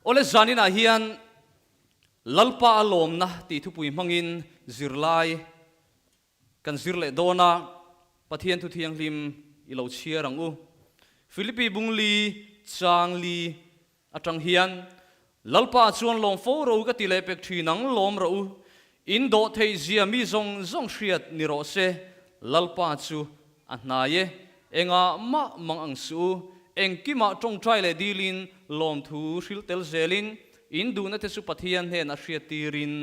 Awle zaninah hian Lalpa a lawmna tih thupui hmangin zirlai kan zir leh dawn a, Pathian thu thianghlim i lo chhiar ang u. Philippi bungli chang li atang hian Lalpa chuan lawm fo ro ka ti leh pek thin ang lawm rawh u, in dawh theih zia mi zawng zawng hriat ni rawh se, Lalpa chu a hnai e, engah mah mang ang suh u, engkimah tawngtai leh dilin lawmthu hril tel zelin in duhna te chu Pathian hnenah hriat tirin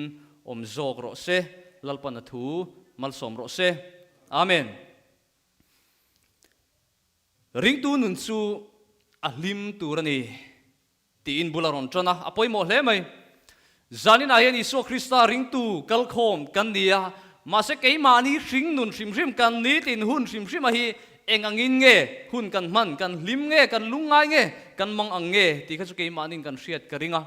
awm zawk rawh se, Lalpan a thu malsawm rawh se. Amen. Ringtu nun chu a hlim tur a ni. Tiin bul a rawn ṭan a, a pawimawh hle mai. Zaninah hian Isua Krista ringtu kalkhawm kan ni a, mahse keimahni hring nun hrim hrim kan ni tin hun hrim hrima hi eng angin nge hun kan hman, kan hlim nge, kan lungngai nge, kan mang ang nge tih kha chu keimahnin kan hriat ka ring a.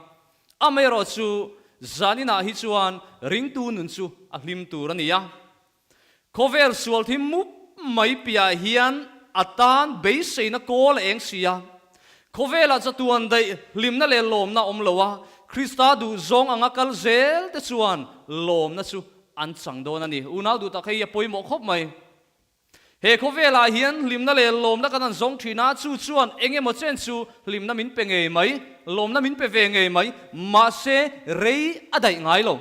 Amaherawhchu zaninah hi chuan ringtu nun chu a hlim tur a ni a. Khawvel sual thim mup mai piahah hian a tan beiseina kawl a eng si a. Khawvelah chatuan daih hlimna leh lawmna a awm lo a, Krista duhzawng anga kal zel te chuan lawmna chu an chang dawn a ni. Unau duh tak hei a pawimawh khawp mai. He khawvelah hian hlimna leh lawmna kan han zawng thin a, chu chuan eng emaw chen chu hlimna min pe ngei mai, lawmna min pe ve ngei mai, mahse rei a daih ngai lo.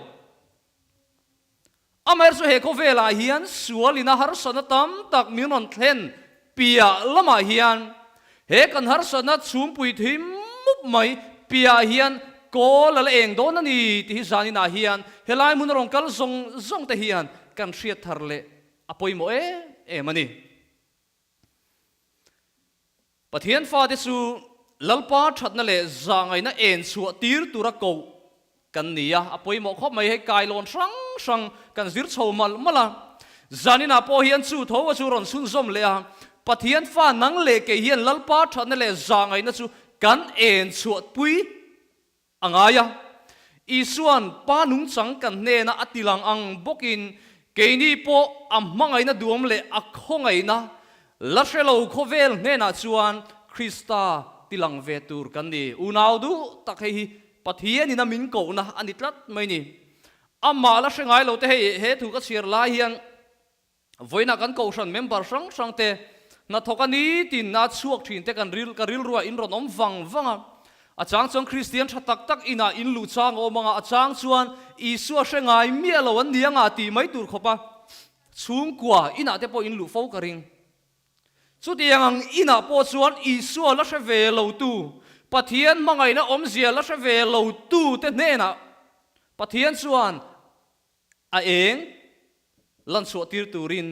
Amaherawhchu he khawvelah hian sualin a harsatna tam tak min rawn thlen piah lamah hian he kan harsatna chhumpui thim mup mai piah hian kawl a la eng dawn a ni tih hi zaninah hian helai hmun a rawn kal zawng zawng te hian kan hriat thar leh a pawimawh em em a ni. Pathian fate chu Lalpa thatna leh zahngaihna en chhuah tir tura koh kan ni a, a pawimawh khawp mai. Hei kailawn hrang hrang kan zir chho malh malh a, zaninah pawh hian chu tho a chu rawn chhunzawm leh a, Pathian fa nang leh kei hian Lalpa thatna leh zahngaihna chu kan en chhuah pui a ngai a. Isua'n Pa nungchang kan hnena a tilang ang bawkin keini pawh a hmangaihna duam leh a khawngaihna la hre lo khawvel hnenah chuan Krista tilang ve tur kan ni. Unau duh tak hei hi Pathianin a min kohna a ni tlat mai ni. Amah la hre ngai lo te hei he thu ka chhiar lai hian Vawiinah kan kohhran member hrang hrang te hnathawk a nitin a chhuak thin te kan ril ka rilruah in rawn awm vang vang a. A chang chuan Kristian tha tak tak inah in luh chang a awm ang a, a chang chuan Isua hre ngai miah lo an ni anga tih mai tur khawp a chhungkua inah te pawh in luh fo ka ring. Chutiang ang inah pawh chuan Isua la hre ve lo tu, Pathian hmangaihna awmzia la hre ve lo tu te hnenah Pathian chuan A eng lan chhuah tir turin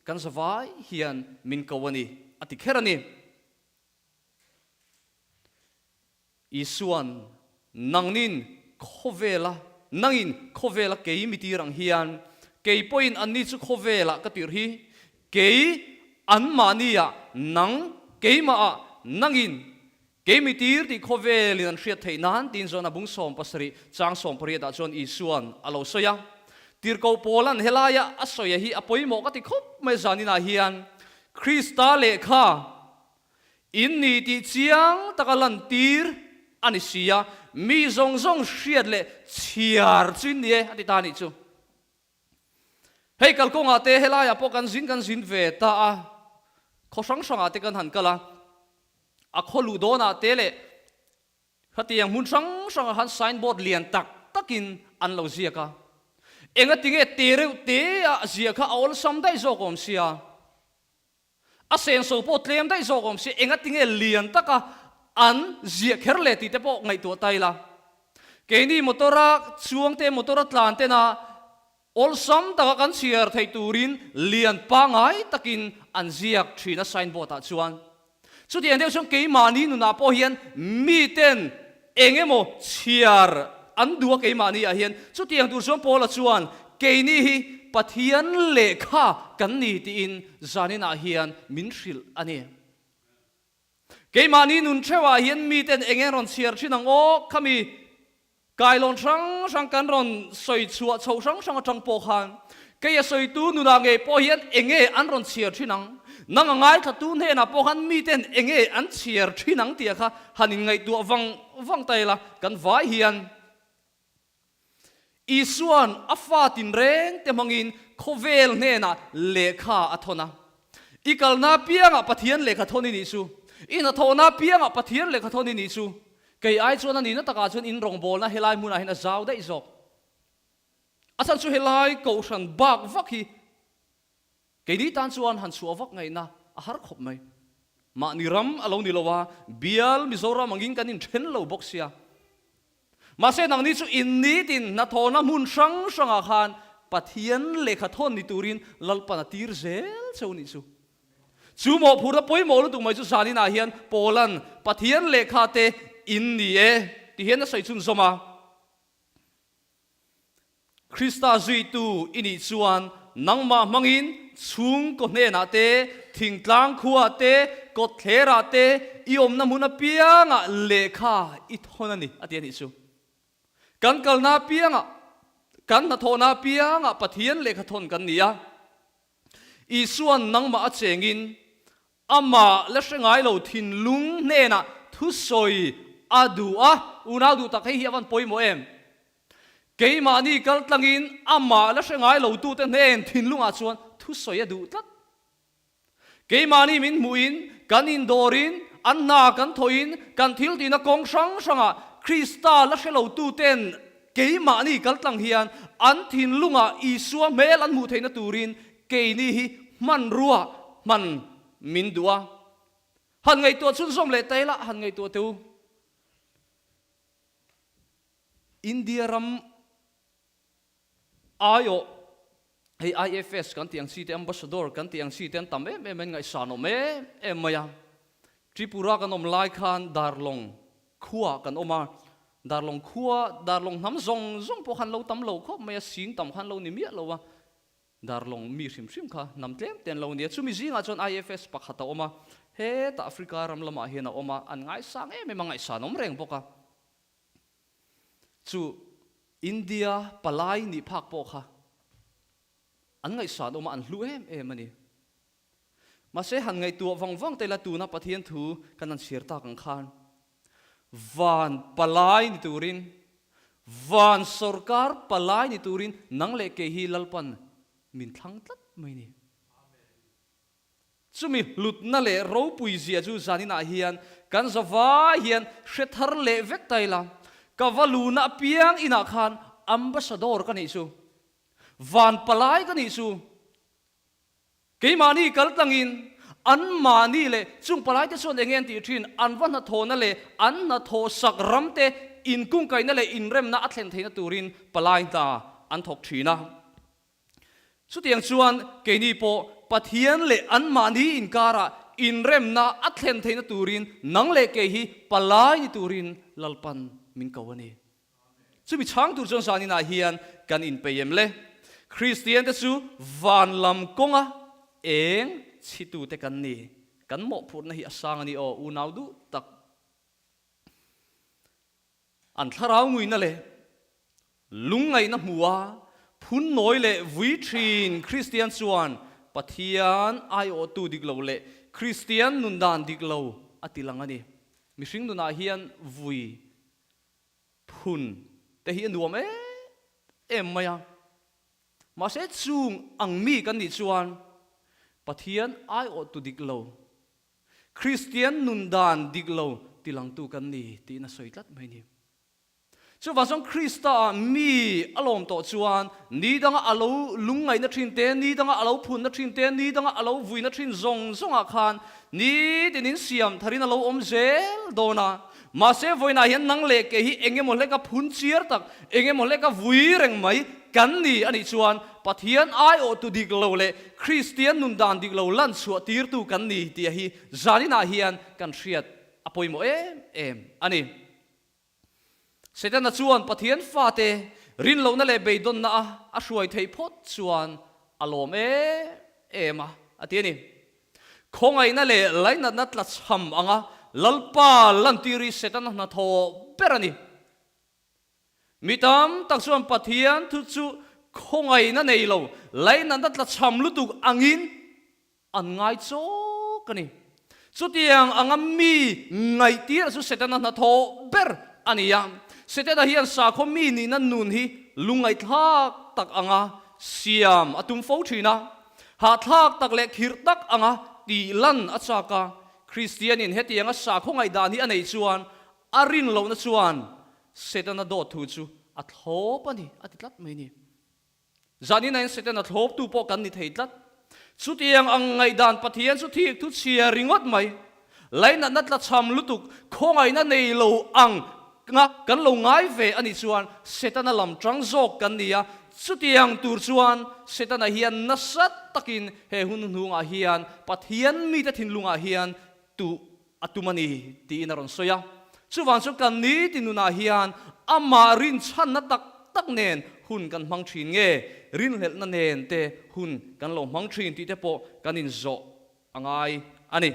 kan zavai hian min ko a ni, a ti kher a ni. Isua'n, Nangnin khawvela, nangin khawvela kei mi tir ang hian, kei pawhin anni chu khawvelah ka tirh hi, kei anmahniah nang keimahah nangin Kei mi tir tih khawvelin an hriat theih nan tiin Jona bung 70 chang 18 ah chuan Isua'n a lo sawi a. Tirhkoh Paula'n helaia a sawi a hi a pawimawh ka ti khawp mai zaninah hian Krista lehkha in ni tih chiang taka lan tir a ni si a, mi zawng zawng hriat leh chhiar chu in ni e a ti ta a nih chu. Hei kalkawngah te helaiah pawh kan zin kan zin ve ta a, khaw hrang hrangah te kan han kal a, a khaw luh dawnah te leh khatiang hmun hrang hrangah khan signboard lian tak takin an lo ziak a, engatinge te reuh te a ziah kha a awlsam daih zawk awm sia, a senso pawh tlem daih zawk awm sia, engatinge lian taka an ziah kher leh tih te pawh ngaihtuah ta ila. Keini motor-a chuang te, motor-a tlan tena awlsam taka kan chhiar theih turin lian pangngai takin an ziak thin a signboard-ah chuan. Chutiang deuh chuan keimahni nunah pawh hian miten eng emaw chhiar an duh a keimahni ah hian chutiang tur chuan Paula chuan keini hi Pathian lehkha kan ni tiin zaninah hian min hrilh a ni. Keimahni nun theuhah hian miten eng eng rawn chhiar thin ang aw khami Kailawn hrang hrang kan rawn sawi chhuah chho hrang hrang atang pawh khan kei a sawitu nunah ngei pawh hian eng nge an rawn chhiar thin ang? Nang a ngaithlatu hnenah pawh khan miten enge an chhiar thin ang tih kha han inngaihtuah vang vang ta ila kan vai hian Isua'n a fa tinreng te hmangin khawvel hnenah lehkha a thawn a. I kalna apiangah Pathian lehkha thawn i nih chu. I hnathawhna apiangah Pathian lehkha thawn i nih chu. Kei ai chuan a nihna takah chuan in rawngbawlna helai hmunah hian a zau daih zawk. A chhan chu helai kohhran bak vak hi keini tan chuan han chhuah vak ngaihna a har khawp mai. Mahni ram a lo ni lo a, bial Mizoram angin kan inthen lo bawk sia. Mahse nangni chu in nitin hnathawhna hmun hrang hrangah khan Pathian lehkha thawn ni turin Lalpan a tir zel cheu nih chu. Chu mawhphurhna pawimawh lutuk mai chu zaninah hian Paula'n Pathian lehkha te in ni e ti hian a sawi chhunzawm a. Krista zuitu i nih chuan nangmah hmangin chhungkaw hnenah te, thingtlang khuaah te, kawtthlerah te, i awmna hmun apiangah lehkha i thawn a ni, a ti a nih chu. Kan kalna apiangah, kan hnathawhna apiangah Pathian lehkha thawn kan ni a. Isua'n nangmah a chengin amah la hre ngai lo thinlung hnenah thusawi a duh a, unau duh tak hei hi a van pawimawh em? Keimahni kal tlangin amah la hre ngai lo tute hnen thinlungah chuan thusawi a duh tlat. Keimahni min hmuhin, kan indawrin, an hna kan thawhin, kan thiltihna kawng hrang hrangah Krista la hre lo tuten Keimahni kal tlang hian an thinlungah Isua hmel an hmuh theihna turin keini hi hmanrua hman min duh a. Han ngaihtuah chhunzawm leh ta ila, han ngaihtuah teh u. India ram aiawh hei IFS kan tih ang chi te, Ambassador kan tih ang chi te an tam em em a, an ngaihsan awm em em mai a. Tripura kan awm lai khan Darlong khua kan awm a, Darlong khua, Darlong hnam zawng zawng pawh khan lo tam lo khawp mai a, sing tam khan lo ni miah lo a, Darlong mi hrim hrim kha hnam tlem te an lo ni a, chumi zingah chuan IFS pakhat a awm a, hetah Africa ram lamah hian a awm a, an ngaisang em em a, ngaihsan awm reng bawk a. Chu India palai nih phak pawh kha an ngaihsan awm a, an hlu em em a ni. Mahse han ngaihtuah vang vang te ila tuna Pathian thu kan han chhiar tak ang khan van palai ni turin, van sawrkar palai ni turin nang leh kei hi Lalpan min thlang tlat mai ni. Chumi hlutna leh ropui zia chu zaninah hian kan zavai hian hre thar leh vek ta ila, ka va luna apiang inah khan ambassador ka nih chu, van palai ka nih chu, keimahni kal tlangin anmahni leh chung palaite chuan enge an tih thin, an va hnathawhna leh an hnathawh sak ramte inkungkaihna leh inremna a thlen theihna turin palai hna an thawk thin a. Chutiang chuan keini pawh Pathian leh anmahni inkarah inremna a thlen theihna turin nang leh kei hi palai ni turin Lalpan min ko a ni. Chumi chhang tur chuan zaninah hian kan inpei em le? Kristiante chu van lam kawnga eng chhitute kan ni. Kan mawhphurhna hi a sang a ni aw, unau duh tak. An thlarau nguina leh lungngaihna hmu a, phunnawi leh vui thin Kristian chuan Pathian aiawhtu dik lo leh Kristian nun dan dik lo a ti lang a ni. Mihring nunah hian vui phun te hi a nuam em em mai a. Mahse chung ang mi kan nih chuan Pathian aiawhtu dik lo Kristian nun dan dik lo tilangtu kan ni tiin a sawi tlat mai ni. Chuvang chuan Krista-ah mi a lawm tawh chuan ni danga a lo lungngaihna thin te, ni danga a lo phunna thin te, ni danga a lo vuina thin zawng zawngah khan nitinin siam tharin a lo awm zel dawn a. Mahse vawiinah hian nang leh kei hi eng emaw hleka phun chiar tak, eng emaw hleka vui reng mai kan ni a nih chuan Pathian aiawhtu dik lo leh Kristian nun dan dik lo lan chhuah tirtu kan ni tih hi zaninah hian kan hriat a pawimawh em em a ni. Setana chuan Pathian fate rinlohna leh beidawnna a a hruai theih phawt chuan a lawm em em a, a ti a ni. Khawngaihna leh lainatna tlachham anga Lalpa lantir hi Setana hnathawh ber a ni. Mi tam tak chuan Pathian thu chu khawngaihna nei lo, lainatna tlachham lutuk angin. An ngai chawk a ni. Chutiang anga mi ngaihtir chu Setana hnathawh ber a ni a. Setana hian sakhaw mi nihna nun hi lungngaihthlak tak anga siam a tum fo thin a. Hahthlak tak leh khirh tak anga tih lan a chak a. Kristianin hetianga sakhaw ngaihdan hi a neih chuan a rin lohna chuan Setana dawt thu chu a thlawp a ni, a ti tlat mai a ni. Zanin ain Setana thlawptu pawh kan ni thei tlat. Chutiang ang ngaihdan Pathian chu thik thu chhia ringawt mai. Lainatna tlachham lutuk, khawngaihna nei lo ang nga kan lo ngai ve a nih chuan Setana lam tang zawk kan ni a. Chutiang tur chuan Setana hian nasa takin he hun hnuhnungah hian Pathian mite thinlungah hian tuh a tum a ni tiin a rawn sawi a. Chuvang chuan kan ni ti nunah hian amah rinchhanna tak tak nen hun kan hmang thin nge, rinhlelhna nen te hun kan lo hmang thin tih te pawh kan inzawh a ngai a ni.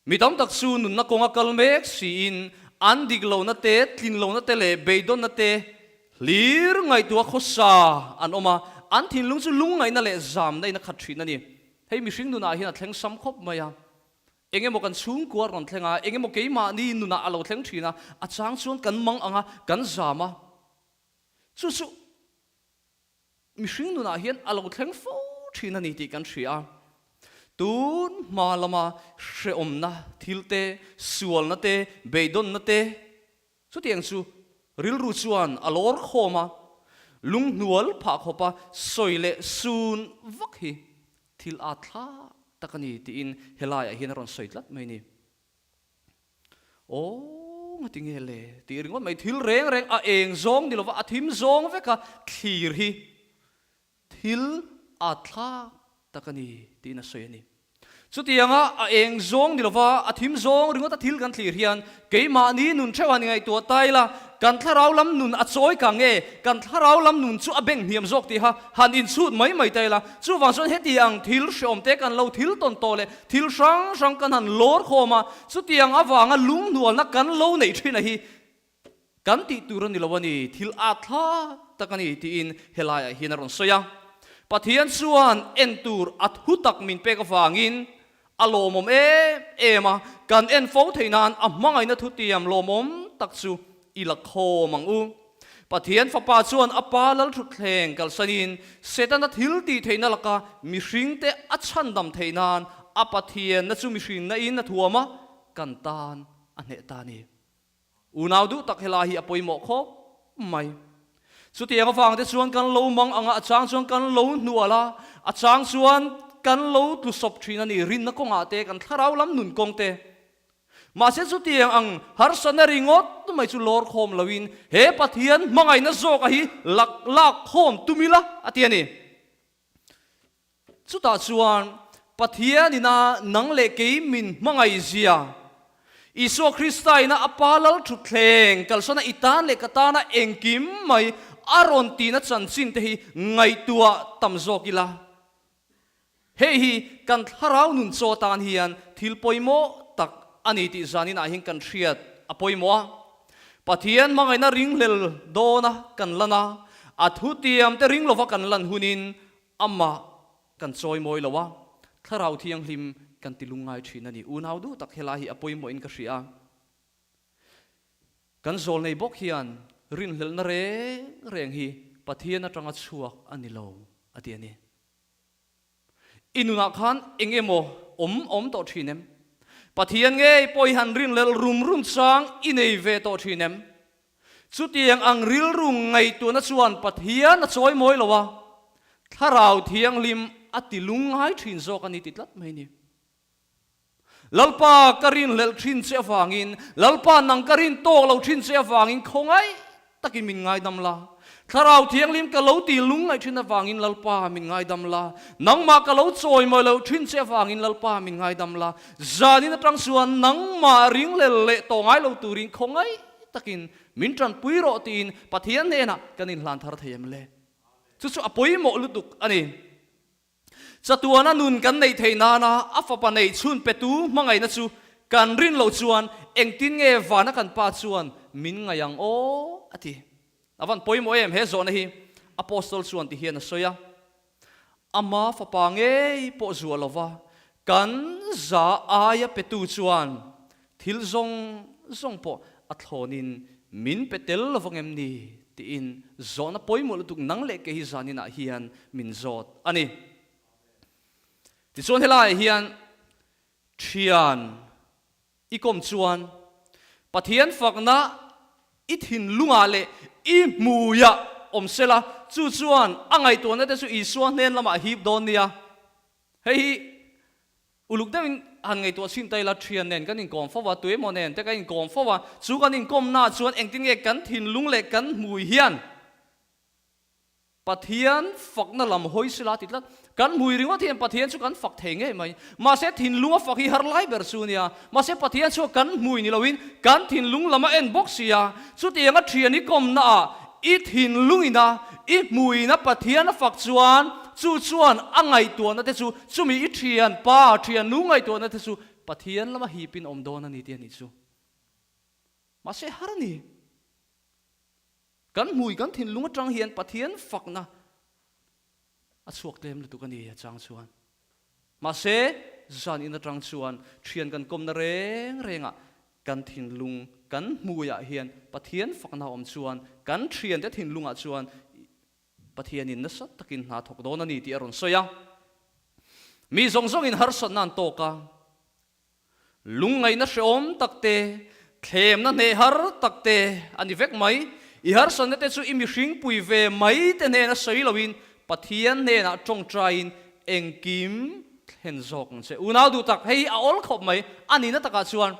Mi tam tak chu nunna kawnga kal mek siin an dik lohna te, tlin lohna te leh beidawnna te hlir ngaihtuah khawsa an awm a, an thinlung chu lungngaihna leh zamna in a khat thin a ni. Hei mihring nunah hian a thleng sam khawp mai a, eng emaw kan chhungkua a rawn thleng a, eng emaw keimahni nunah a lo thleng thin a, a chang chuan kan mang ang a, kan zam a, chu chu Mihring nunah hian a lo thleng fo thin a ni tih kan hria a. Tun hma lama hrehawmna thil te, sualna te, beidawnna te, chutiang chu rilru chuan a lawr khawm a, lunghnual phah khawpa sawi leh sun vak hi thil at thlak tak a ni tiin helaiah hian a rawn sawi tlat mai a ni. Aw ngati nge le tih ringawt mai thil reng reng a eng zawng ni lova a thim zawng vek a thlir hi thil a thlak tak a ni tiin a sawi a ni. Chutianga a eng zawng ni lova a thim zawng ringawt a thil kan thlir hian keimahni nun theuh han ngaihtuah ta ila kan thlarau lam nun a chawi ka nge kan thlarau lam nun chu a beng hniam zawk tiha han inchhut mai mai ta ila chuvang chuan heti ang thil hreawm te kan lo thil tawn tawh leh Thil hrang hrang kan han lawr khawm a, chutiang avanga lunghnualna kan lo neih thin a hi kan tih tur a ni lo a ni, thil at thlak tak a ni tiin helaiah hian a rawn sawi a. Pathian chuan en tur a thu tak min pek avangin a lawmawm em em a, kan en fo theih nan a hmangaihna thutiam lawmawm tak chu i la khawm ang u. Pathian Fapa chuan a Pa Lalthutthleng kalsanin Setana thil tih theihna laka mihringte a chhandam theih nan a Pathianna chu mihrinna in a thuam a, kan tan a hneh ta a ni. Unau duh tak helai hi a pawimawh khawp mai. Chutiang avangte chuan kan lo mang ang a, a chang chuan kan lo hnual a, a chang chuan kan lo tlusawp thin a ni, rinna kawngah te, kan thlarau lam nun kawng te. Mahse chutiang ang harsatna ringawt mai chu lawr khawm loin he Pathian hmangaihna zawka hi lak lak khawm tum ila a ti a ni. Chutah chuan Pathian ina nang leh kei min hmangaih zia, Isua Krista ina a Pa lal thutthleng kalsana i tan leh ka tana engkim mai a rawn tihna chanchin te hi ngaihtuah tam zawk ila. Hei hi kan thlarau nun chaw atan hian thil pawimawh tak a ni tih zaninah hian kan hriat a pawimawh a. Pathian hmangaihna ringhlel dawna kan lan a, a thutiamte ring lova kan lan hunin amah kan chawimawi lo a, thlarau thianghlim kan ti lungngai thin a ni. Unau duh tak helai hi a pawimawhin ka hria a. Kan zawl nei bawk hian rinhlelhna reng reng hi Pathian atanga chhuak a ni lo a ti a ni. I nunah khan eng emaw awm awm tawh thin em? Pathian ngei pawh i han rinhlelh rum rum chang i nei ve tawh thin em? Chutiang ang rilru ngaihtuahna chuan Pathian a chawi mawi lo a, Thlarau Thianghlim a ti lungngai thin zawk a ni ti tlat mai ni. Lalpa ka rinhlelh thin che avangin, Lalpa nang ka rin tawk lo thin che avangin khawngaih takin min ngaidam la. Thlarau Thianghlim ka lo ti lungngaih thin avangin Lalpa min ngaidam la. Nangmah ka lo chawimawi lo thin che avangin Lalpa min ngaidam la. Zanin atang chuan nangmah ringlel leh tawh ngai lo turin khawngaih takin min tanpui rawh tiin Pathian hnenah kan inhlan thar thei em le? Chu chu a pawimawh lutuk a ni. Chatuana nun kan neih theih nana a fapa neih chhun petu hmangaihna chu kan rin loh chuan engtin nge vana kan pa chuan min ngaih ang aw? a ti. A van pawimawh em he zawhna hi. Apostol chuan ti hian a sawi a, Ama fapa ngei pawh zuah lova kan za aia petu chuan thil zawng zawng pawh a thlawnin min pe tel lovang em ni? tiin zawhna pawimawh lutuk nang leh kei hi zaninah hian min zawt a ni. Tichuan helaiah hian thian I kawm chuan Pathian fakna i thinlungah leh i hmuiah awm sela, chu chuan a ngaihtuahna te chu Isua hnen lamah a hip dawn nia. Hei hi uluk deuhin han ngaihtuah chhin ta ila, thian nen kan inkawm fo a, tuemaw nen te kan inkawm fo a, chu kan inkawmnaah chuan engtin nge kan thinlung leh kan hmui hian Pathian fakna lam hawi sila ti tlat. Kan hmui ringawt hian Pathian chu kan fak thei ngei mai. Mahse thinlung a fak hi har lai ber chu nia. Mahse Pathian chu kan hmui ni loin kan thinlung lam a en bawk sia. Chutianga thian i kawmna ah i thinlung ina i hmui ina Pathian a fak chuan chu chuan a ngaihtuahna te chu chumi i thian pa thian nu ngaihtuahna te chu Pathian lama hipin awm dawn a ni tih a nih chu. Mahse har a ni. Kan hmui kan thinlung atang hian Pathian fakna a chhuak tlem lutuk a ni a chang chuan. Mahse, zan in atang chuan thian kan kawmna reng rengah kan thinlung kan hmuiah hian Pathian fakna a awm chuan kan thiante thinlungah chuan Pathianin nasa takin hna thawk dawn a ni tih a rawn sawi a. Mi zawng zawngin harsatna an tawk a. Lungngaihna hrehawm tak te, thlemna hneh har tak te a ni vek mai. I harsatna te chu i mihring pui ve mai te hnena sawi loin Pathian hnenah tawngtaiin engkim thlen zawk ang che. Unau duh tak, hei hi a awl khawp mai. A nihna takah chuan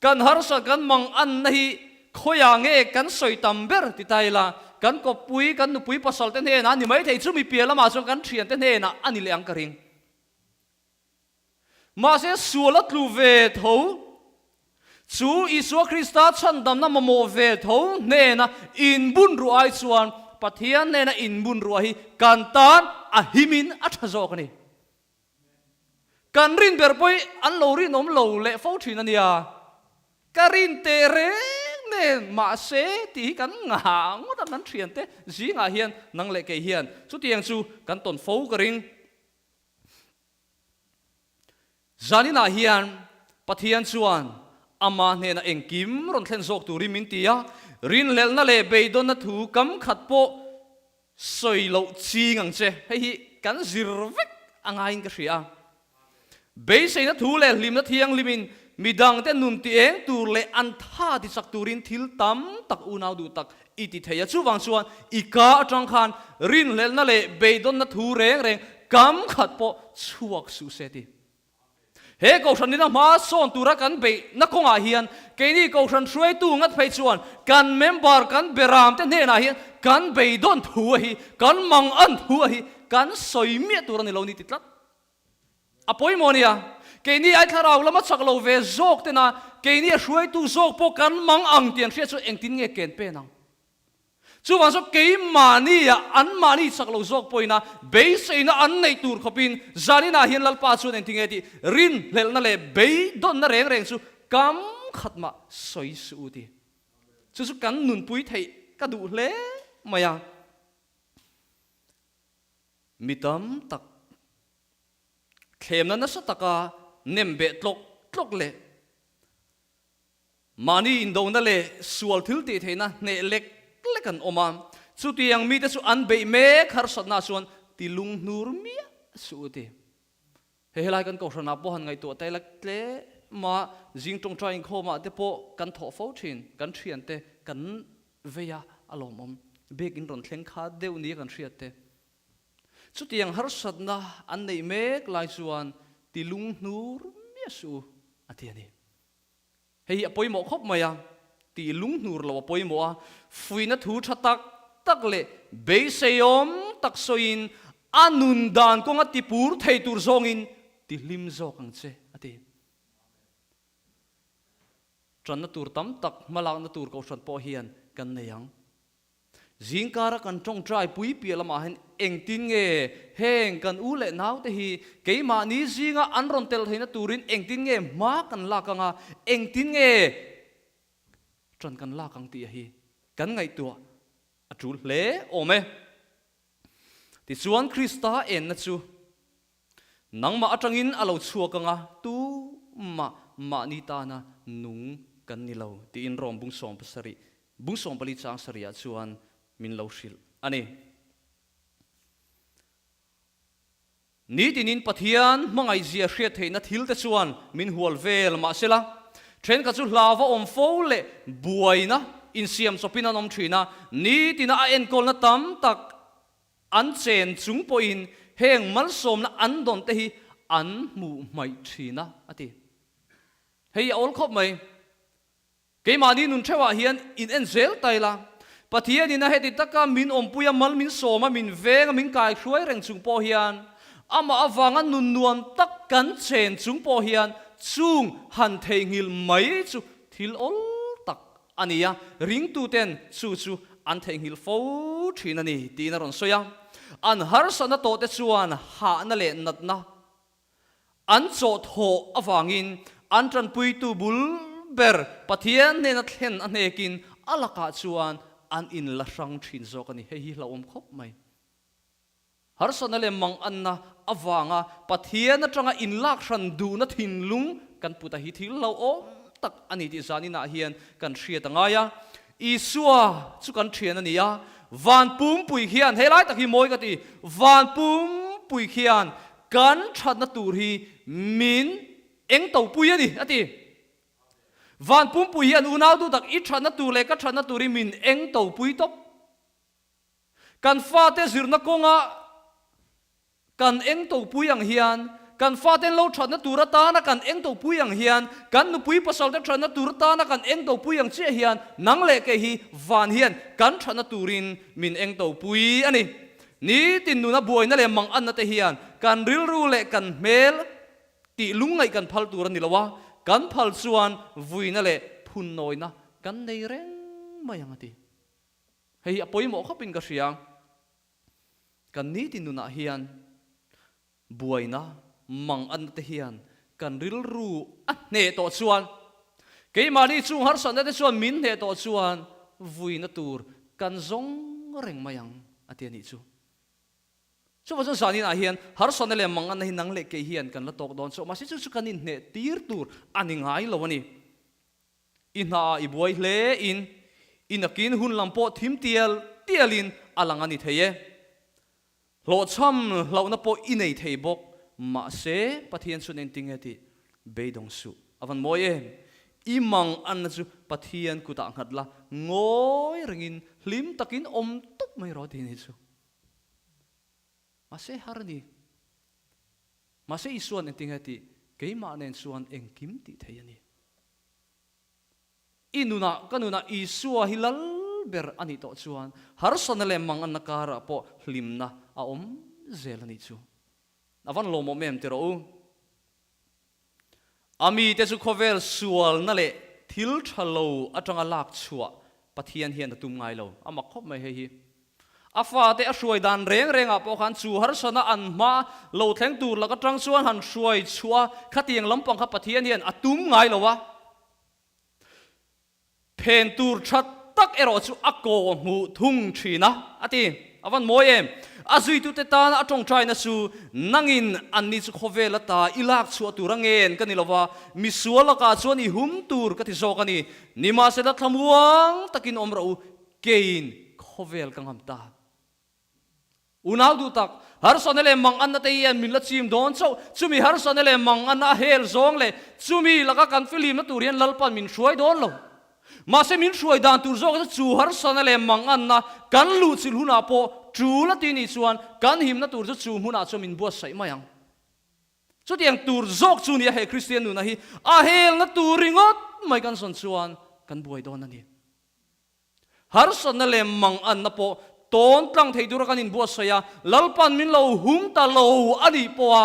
kan harsat kan mang anna hi khawiah nge kan sawi tam ber ti ta ila, kan kawppui, kan nupui pasal te hnenah a ni maithei, chumi piah lamah chuan kan thiante hnenah a ni leh ang ka ring. Mahse, sual a tlu ve tho. Chu Isua Krista chhandamna mamawh ve tho hnena inbun ruah ai chuan Pathian hnena inbun ruah hi kan tan a himin a tha zawk a ni. Kan rin ber pawh hi an lo rinawm lo leh fo thin a nia. Ka rin teh reng nen mahse tih hi kan ngah ngawt a, kan thiante zingah hian nang leh kei hian chutiang chu kan tawn fo ka ring. Zaninah hian Pathian chuan Ama hnena engkim rawn thlen zawk turin min ti a, rinhlelhna leh beidawnna thu kam khat pawh sawi loh ching ang che. Hei hi kan zir vek a ngaiin ka hria. Beiseina thu leh hlimna thianghlimin midangte nun ti eng tur leh an tha ti chak turin thil tam tak unau duh tak i ti thei a. Chuvang chuan i ka atang khan rinhlelhna leh beidawnna thu reng reng kam khat pawh chhuak suh se ti. He Kohhran nina hma sawn tura kan beihna kawngah hian keini Kohhran hruaitu ngat phei chuan kan member kan beram te hnenah hian kan beidawn thu a hi, kan mangan thu a hi kan sawi miah tur a ni lo ni ti tlat. A pawimawh nia, keini ai thlarau lama chak lo ve zawk tena keini a hruaitu zawk pawh kan mang ang tih an hriat chu engtin nge ken pen ang? Chuvang chu keimahnia anmahni chak lo zawk pawhina beiseina an neih tur khawpin zaninah hian Lalpa chuan engtin nge tih rinhlelhna leh beidawnna reng reng chu kam khat mah sawi suh u ti. Chu chu kan nunpui theih ka duh hle mai a. Mi tam tak thlemna nasa taka nem beh tlawk tlawk leh mahni indona leh sual thil tih theihna hneh lek lek an awm a, chutiang mite chu an beih mek harsatna chuan ti lunghnur miah suh u ti. Hei helai kan kohhranah pawh han ngaihtuah ta ila tlema zing tawngtai inkhawmah te pawh kan thawh fo thin, kan thiante kan vei a, a lawmawm bik in rawn thleng kha deuh nia kan hriat te. Chutiang harsatna an neih mek lai chuan ti lunghnur miah suh u a ti a ni. Hei hi a pawimawh khawp mai a, tih lunghnur lo a pawimawh a, fuihna thu tha tak tak leh beiseiawm tak sawiin a nun dan kawnga tipur thei tur zawngin ti hlim zawk ang che, a ti. Tanna tur tam tak hmalakna tur kohhran pawh hian kan nei ang. Zingkara kan tawngtai pui piah lamah hian engtin nge heng kan u leh naute hi keimahni zinga an rawn tel theihna turin engtin nge hma kan lak ang a, engtin nge ṭan kan lak ang tih hi kan ngaihtuah a ṭul hle awm e. Tichuan Krista enna chu nangmah atangin a lo chhuak ang a, tumah mahni tana nung kan ni lo tiin Rom bung 70, bung 14 chang sarihah chuan min lo hrilh a ni. Nitinin Pathian hmangaihzia hriat theihna thil te chuan min hual vel mahsela, thenkhat chu hlauva awm fo leh buaina insiam chawpin an awm thin a, nitina a enkawlna tam tak an chen chung pawhin heng malsawmna an dawn te hi an hmuh hmaih thin a, a ti. Hei a awl khawp mai. Keimahni nun theuhah hian in en zel ta ila, Pathianin a heti taka min awmpui a, mal min sawm a, min veng a, min kai hruai reng chung pawh hian, amah avanga nun nuam tak kan chen chung pawh hian chung han theihnghilh mai chu thil awl tak a ni a, ringtuten chu chu an theihnghilh fo thin a ni tiin a rawn sawi a. An harsatna tawhte chuan hahna leh natna An chawhthawh avangin an tanpuitu bul ber Pathian hnena thlen a hnekin a lakah chuan an inla hrang thin zawk a ni. Hei hi hlauhawm khawp mai. Harsatna leh manganna avanga Pathian atanga inlak hran duhna thinlung kan put a hi thil hlauhawm tak a ni tih zaninah hian kan hriat a ngai a. Isua chu kan thian a ni a, van pumpui khian, helai tak hi mawi ka ti, van pumpui khian kan thatna tur hi min eng to pui a ni, a ti. Van pumpui hian unau duh tak i thatna tur leh ka thatna tur hi min eng to pui tawp. Kan fate zirna kawnga Kan engtopui ang hian, kan faten lo thatna tur atana kan engtopui ang hian, kan nupui pasalte thatna tur atana kan engtopui ang chiah hian, nang leh kei hi van hian kan thatna turin min engtopui a ni. Nitin nuna buaina leh manganna te hian kan rilru leh kan hmel tih lungngaih kan phal tur a ni lo a, kan phal chuan vuina leh phunnawina kan nei reng mai ang a ti. Hei hi a pawimawh khawpin ka hria. Kan nitin nunah hian buaina, manganna te hian kan rilru a hneh tawh chuan, keimahni chung harsatna te chuan min hneh tawh chuan vuina tur kan zawng reng mai ang a ti a nih chu. Chuvang chuan zaninah hian harsatna leh manganna hi nang leh kei hian kan la tawk dawn chauh, mahse chu chu kan inhneh tir tur a ni ngai lo a ni. I hnaah i buai hle in, i nakin hun lam pawh thim tial tial in a lang a ni thei e. Hlawhchham hlauhna pawh i nei thei bawk, mahse Pathian chuan engtinge tih beidawng suh a van mawi em? I mang anna chu Pathian kutah nghat la, ngawi rengin hlim takin awm tawp mai rawh tih ni chu. Mahse har a ni. Mahse Isua'n engtinge tih keimah nen chuan engkim tih thei a ni. I nunah, ka nunah Isua hi lal ber a nih tawh chuan harsatna leh manganna karah pawh hlimna a awm zel a nih chu. A van lawmawm em ti rawh u. A mite chu khawvel sualna leh thil tha lo atanga lak chhuah Pathian hian a tum ngai lo. A mak khawp mai hei hi. A fate a hruai dan reng rengah pawh khan chu harsatna an hma lo thleng tur lak atang chuan han hruai chhuah a, khatiang lampang kha Pathian hian a tum ngai lo a. Phen tur tha tak erawh chu a kaw hmuh thung thin a, a ti. A van mawi em? A zuitute tana a tawngtaina chu nangin anni chu khawvel ata i lak chhuah tur a ngen ka ni lo va, misual lakah chuan i hum tur ka ti zawk a ni. Nimahsela thlamuang takin awm rawh u, Keiin khawvel ka ngam ta. Unau duh tak, harsatna leh manganna te hian min la chim dawn chauh. Chumi harsatna leh manganna a hel zawng leh chumi laka kan filimna tur hian Lalpan min hruai dawn lo. Mahse min hruai dan tur zawk chu chu harsatna leh manganna kan luhchilh hunah pawh tul a ti nih chuan kan himna tur chu chu hmunah chuan min buatsaih mai ang. Chutiang tur zawk chu nia he Kristian nuna hi a helna tur ringawt mai kan sawn chuan kan buai dawn a ni. Harsatna leh manganna pawh tawn tlang thei tura kan inbuatsaih a, Lalpan min lo hum ta lo a nih pawha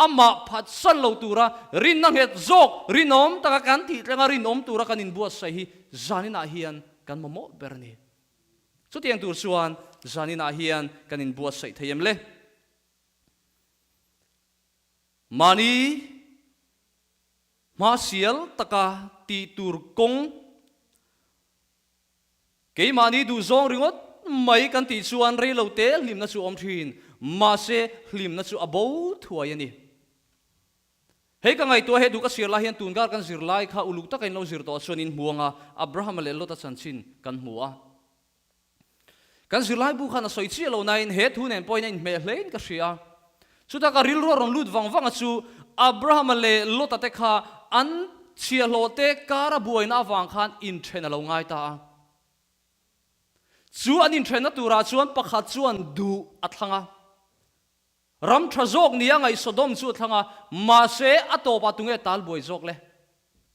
amah phatsan lo tura rinna nghet zawk rinawm taka kan tih tlenga rinawm tura kan inbuatsaih hi zaninah hian kan mamawh ber a ni. Chutiang tur chuan zaninah hian kan inbuatsaih thei em le? Mahni hmasial taka tih tur kawng Keimahni duhzawng ringawt mai kan tih chuan rei lo te hlimna chu awm thin. Mahse, hlimna chu a bo thuai a ni. Hei ka ngaihtuah he duh ka sir lai hian tun kar kan zir lai kha uluk taka in lo zir tawh chuan in hmu anga Abrahama leh Lota chanchin kan hmu a. Kan zirlaibu khan a sawi chiah lo nain he thu nen pawhin a inhmeh hlein ka hria. Chutah ka rilru a rawn lut vang vang a chu Abrahama leh Lota te kha an chhiahhlawh te kara buaina avang khan inthen a lo ngai ta a. Chu an inthenna turah chuan pakhat chuan duh a thlang a. Ram tha zawk nia ngaih Sodom chu a thlang a, mahse a tawpah tunge tal buai zawk le?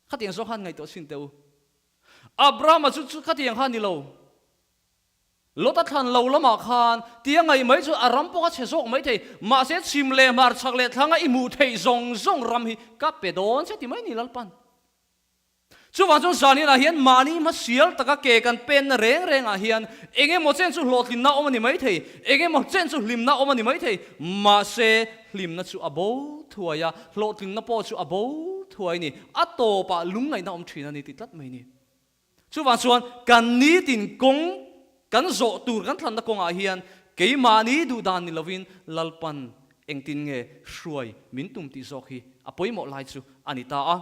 Khatiang zawk khan ngaihtuah chhin teh u. Abrahama chu chu khatiang kha a ni lo. Lota thlan lo lamah khan tia ngaih mai chu a ram pawh a chhe zawk mai thei, mahse chhim leh hmar chhak leh thlanga i hmuh theih zawng zawng ram hi ka pe dawn che ti mai ni Lalpan. Chuvang chuan zaninah hian mahni hmasial taka ke kan penna reng rengah hian eng emaw chen chu hlawhtlinna awm a ni mai thei, eng emaw chen chu hlimna awm a ni mai thei, mahse hlimna chu a bo thuai a, hlawhtlinna pawh chu a bo thuai a ni, a tawpah lungngaihna awm thin a ni ti tlat mai ni. Chuvang chuan kan nitin kawng kan zawh tur kan thlanna kawngah hian keimahni duhdan ni lovin Lalpan engtin nge hruai min tum tih zawk hi a pawimawh lai chu a ni ta a.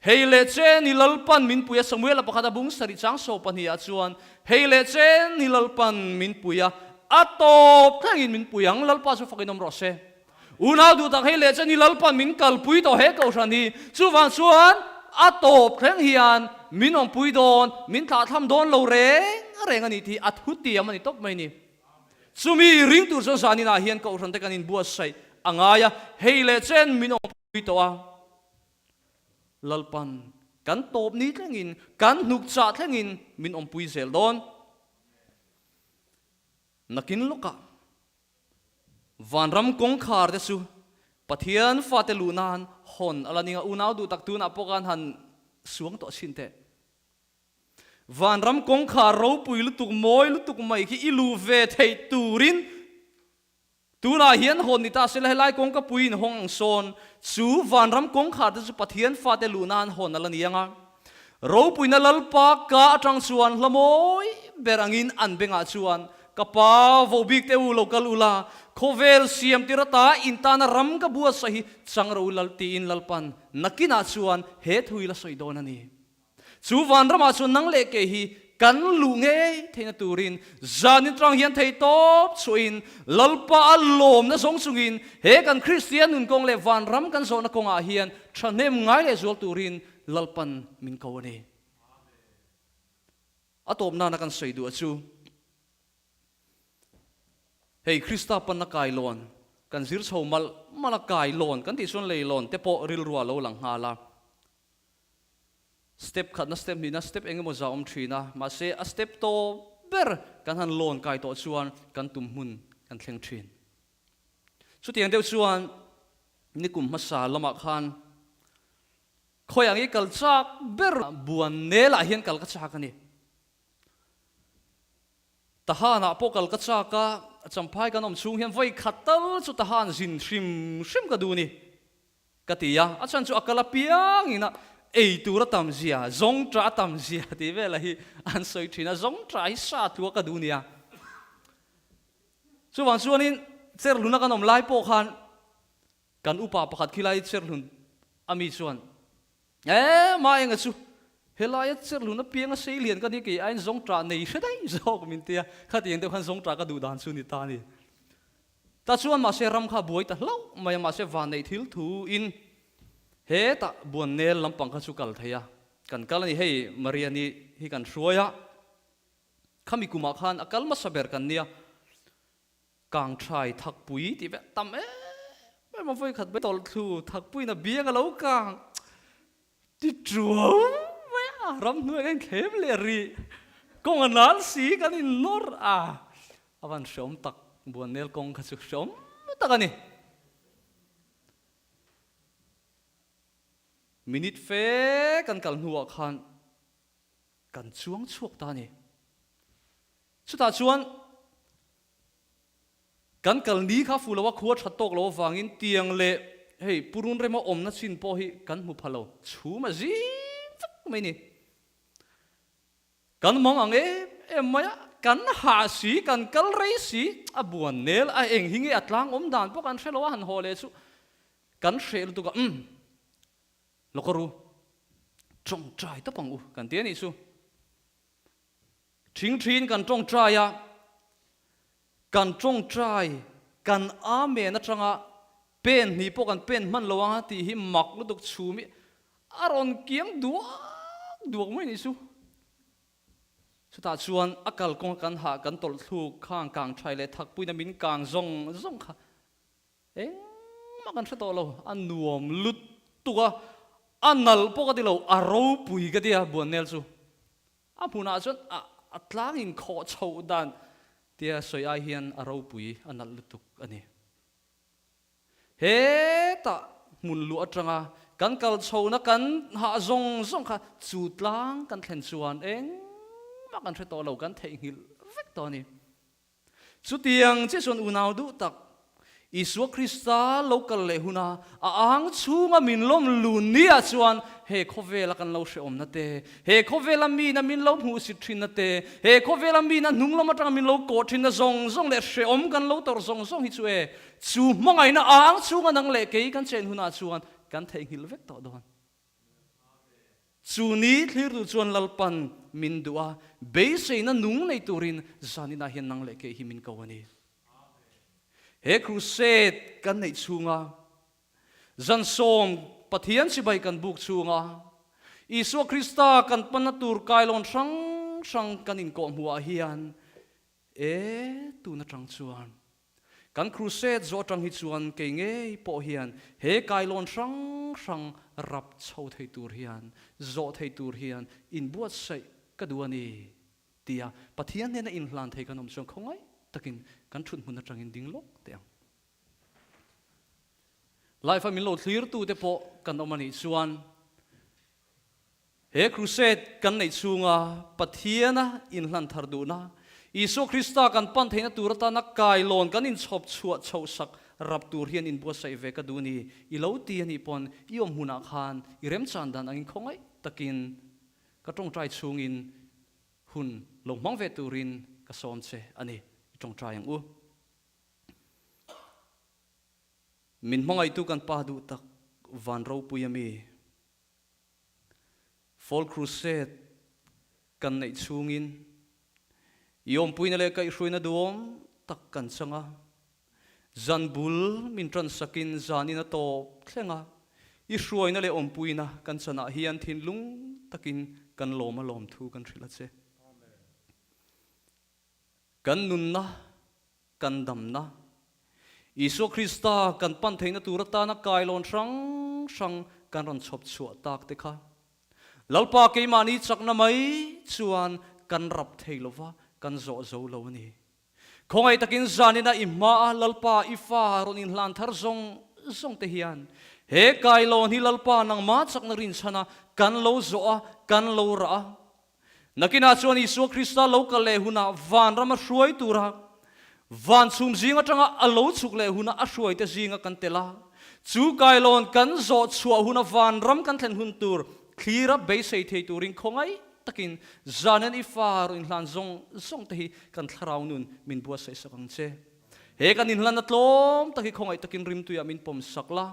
Hei leh chen i Lalpan min pui a, Samuela pakhat a bung sarih chang saw pahnihah chuan, Hei leh chen i Lalpan min pui a, a tawp thlengin min pui ang, Lalpa chu fakin awm rawh se. Unau duh tak hei leh chen i Lalpan min kalpui tawh he kohhran hi, chuvang chuan a tawp thleng hian min awmpui dawn, min thlahthlam dawn lo reng reng a ni tih a thutiam a ni tawp mai ni. Chumi ring tur chuan zaninah hian kohhran te kan inbuatsaih a ngai a, hei leh chen min awmpui tawh a. Lalpan kan tawp ni thlengin, kan hnuk chah thlengin min awmpui zel dawn. Nakin lawkah vanram kawngkhar te chu Pathian fate luh nan hawn a la ning a, unau duh tak tunah pawh khan han suang tawh chhin teh. Vanram kawngkhar ropui lutuk, mawi lutuk mai khi i luh ve theih turin Tunah hian hawn ni ta sela helai kawngka pui in hawng ang sawn, chu vanram kawngkhar te chu Pathian fate luh nan hawn a la ni ang a. Ropuina Lalpa ka atang chuan hla mawi ber angin an bengah chuan, Ka pa vo bik te u lo kal ula, khawvel siam tir ata in tana ram ka buatsaih hi chang ro u lal tiin Lalpan nakinah chuan he thu hi la sawi dawn a ni. Chu vanramah chuan nang leh kei hi kan luh ngei theihna turin zanin tang hian thei tawp chhuahin Lalpa a lawmna zawng chungin he kan Kristian nun kawng leh vanram kan zawhna kawngah hian thahnem ngai leh zual turin Lalpan min ko a ni. A tawp nana kan sawi duh a chu hei Krista panna kailawn kan zir chho malh malh a, kailawn kan tih chuan leilawn te pawh rilru a lo lang nghal a. Step khatna step hnihna step eng emaw za awm thin a, mahse a step tawp ber kan han lawn kai tawh chuan kan tum hmun kan thleng thin. Chutiang deuh chuan nikum hmasa lamah khan khawi ang i kal chak ber buan nelah hian kal ka chak a ni. Tahanah pawh kal ka chak a, Champhai kan awm chhung hian vawi khat tal chu Tahan zin hrim hrim ka duh a ni. Ka ti a, a chhan chu a kal apiangin a ei tur a tam zia, zawng ṭah a tam zia tih vela hi an sawi ṭhin a, zawng ṭah hi sa tlua ka duh nia. Chuvang chuanin Cherhluna kan awm lai pawh khan kan upa pakhat khilai Cherhlun a mi chuan, E, Maenga chu helaia Cherhlun apianga sei lian ka ni kei aiin zawng ṭah nei hre daih zawk min ti a, khatiang deuh khan zawng ṭah ka duh dan chu ni ta a ni. Ta chuan mahse ram kha a buai ta hlauh mai a, mahse vanneih thil thu in hetah buan nel lampang kha chu kal thei a, kan kal a ni, hei Mariani hi kan hruai a, khami kumah khan a kal hmasa ber kan nia, kangthai thakpui tih vel tam em em a vawi khat mai tawlh thlu thakpuiin a biang a lo kang ti tuau mai a, ramhnuai kan inthlem leh rih, kawng a nal si kan innawr a. A van hreawm tak, Buannel kawng kha chu hreawm tak a ni. Minute fe kan kal hnuah khan kan chuang chhuak ta a ni. Chutah chuan kan kal ni kha fuh lo a, khua that tawk lo avangin tiang leh hei purun rema awmna chin pawh hi kan hmu pha lo, chhum a zim vek mai a ni. Kan mang ang em em mai a. Kan hah si, kan kal rei si, a buan nel a eng hi nge a tlang awm dan pawh kan hre lo a han haw leh chu kan hreh lutuk a, umm Lawkaru tawngtai tawp ang u kan ti a nih chu. Thingthiin kan tawngtai a, kan tawngtai kan Amen atanga pen hnih pawh kan pen hman lo ang a tih hi mak lutuk chhum hi a rawn kiang duak duak mai a nih chu. Chutah chuan a kalkawnga kan hah kan tawlh thluk khang kang thai leh thakpuina min kang zawng zawng kha Engmah kan hre tawh lo, a nuam lutuk a, a nalh pawh ka ti lo, a ropui ka ti a Buannel chu. A hmunah chuan a a tlang inkhawh chhoh dan tia sawi ai hian a ropui, a nalh lutuk a ni. Hetah hmun luh atanga kan kal chhohna kan hah zawng zawng kha chu tlang kan thlen chuan engmah kan hre tawh lo, kan theihnghilh vek tawh a ni. Chutiang chiah chuan unau duh tak, Isua Krista lo kal leh huna a ang chhunga min lawm lun ni ah chuan he khawvela kan lo hrehawmna te, he khawvela mina min lo hmuhsit thinna te, he khawvela mina hnung lam atanga min lo kawh thinna zawng zawng leh hrehawm kan lo tawrh zawng zawng hi chu e, chu hmangaihna ang chhunga nang leh kei kan chen hunah chuan kan theihnghilh vek tawh dawn. Chu ni thlirtu chuan Lalpan min duh a, beiseina nung nei turin zaninah hian nang leh kei hi min ko a ni. He crusade kan neih chhunga zan sawm Pathian chibai kan buk chhunga Isua Krista kan panna tur kailawn hrang hrang kan inkawhhmuhah hian e tun atang chuan Kan crusade zawh atang hi chuan kei ngei pawh hian he kailawn hrang hrang rap chho thei tur hian, zawh thei tur hian inbuatsaih ka duh a ni tia Pathian hnena inhlan thei kan awm chuan khawngaih takin kan thut hmun atangin ding lawk teh ang. Life a min lo thlirtute pawh kan awm a nih chuan He crusade kan neih chhunga Pathiana inhlan thar duhna, Isua Krista kan pan theihna tur atana kailawn kan inchhawp chhuah chhoh sak rap tur hian inbuatsaih ve ka duh ni. I lo ti a nih pawn i awm hmunah khan i remchan dan angin khawngaih takin ka tawngtai chhungin hun lo hmang ve turin ka sawm che a ni. I tawngtai ang u. Min hmangaihtu kan Pa duh tak van ropui a mi. Fall Crusade kan neih chhungin i awmpuina leh kaihhruaina duhawm tak kan chang a. Zan bul min tansakin zanin a tawp thleng a, i hruaina leh awmpuina kan chanah hian thinlung takin kan lawm a lawmthu kan hrilh a che. Kan nunna, kan damna, Isua Krista kan pan theihna tur atana kailawn hrang hrang kan rawn chhawp chhuah tak te kha Lalpa keimahni chakna mai chuan kan rap thei lova, kan zawh zo lo a ni. Khawngaih takin zanina i hmaa Lalpa i fa rawn inhlan thar zawng zawng te hian he kailawn hi Lalpa nangmah chakna rinchhana kan lo zawh a, kan lo rah a, Nakinah chuan Isua Krista lo kal leh hunah vanram a hruai tura van chhum zing atanga a lo chhuk leh huna a hruaite zinga kan tel a, chu kailawn kan zawh chhuah huna vanram kan thlen hun tur thlira beisei thei turin khawngaih takin zanen i fa rawn inhlan zawng zawng te hi kan thlarau nun min buatsaih sak ang che. He kan inhlanna tlawm tak hi khawngaih takin rimtuiah min pawm sak la.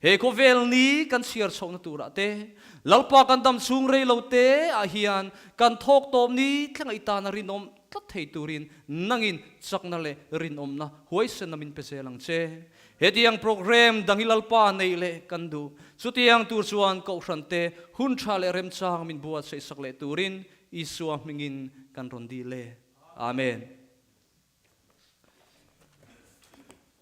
He khawvel ni kan chhiar chhohna turah te, Lalpa kan dam chhung rei lo te ah hian kan thawk tawp ni thlenga i tana rinawm tlat thei turin nangin chakna leh rinawmna huaisenna min pe zel ang che. Hetiang program dang hi Lalpa neih leh kan duh. Chutiang tur chuan Kohhran te hun tha leh remchang min buatsaih sak leh turin Isua hmingin kan rawn dil e. Amen.